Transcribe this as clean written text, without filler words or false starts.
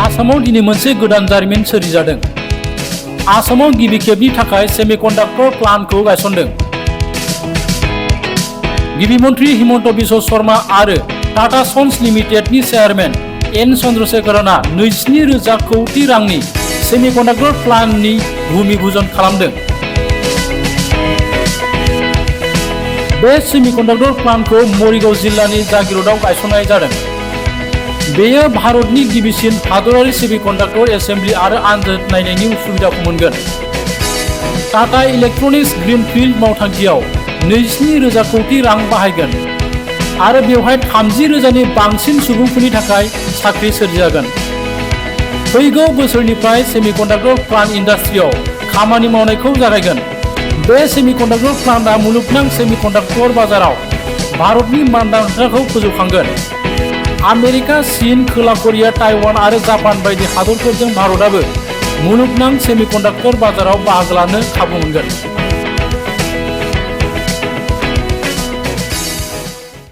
आसामाव दिनै मोनसे गोदान जारिमिन सोरजिजादों। आसामाव गिबि खेबनि थाखाय सेमिकन्डाक्टर प्लान्टखौ गायसनदों। गिबि मन्त्रि हिमन्त बिश्व शर्मा आरो टाटा सन्स लिमिटेडनि चेयारमेन एन चन्द्रशेखरनआ 27,000 कौटि रांनि सेमिकन्डाक्टर प्लान्टनि भूमि पूजन खालामदों। बे सेमिकन्डाक्टर प्लान्टखौ मरिगाव जिल्लानि जागिरदआव गायसननाय जादों। बेयो भारतनि गिबिसिन हादरारि सेमिकन्डाक्टर एसेम्बलि आरो आनजाद नायनायनि सुबिदाखौ मोनगोन। टाटा इलेक्ट्रनिक्स ग्रीनफिल्ड मावथांखियाव 27,000 कौटि रां बाहायगोन आरो बेवहाय 30,000नि बांसिन सुबुंफोरनि थाखाय साख्रि सोरजिजागोन। फैगौ बोसोरनिफ्राय सेमिकन्डाक्टर प्लान्ट इन्डास्ट्रियाव खामानि मावनायखौ जागायगोन। बे सेमिकन्डाक्टर प्लान्टआ मुलुगनां सेमिकन्डाक्टर बाजाराव भारतनि मानदान्दाखौ फोजौखांगोन। आमेरिका, चीन, खोला करिया, ताइवान आरो जापान बायदि हादरफोरजों भारतआबो मुलुगनां सेमिकन्डाक्टर बाजाराव बाहागो लानो खाबु मोनगोन।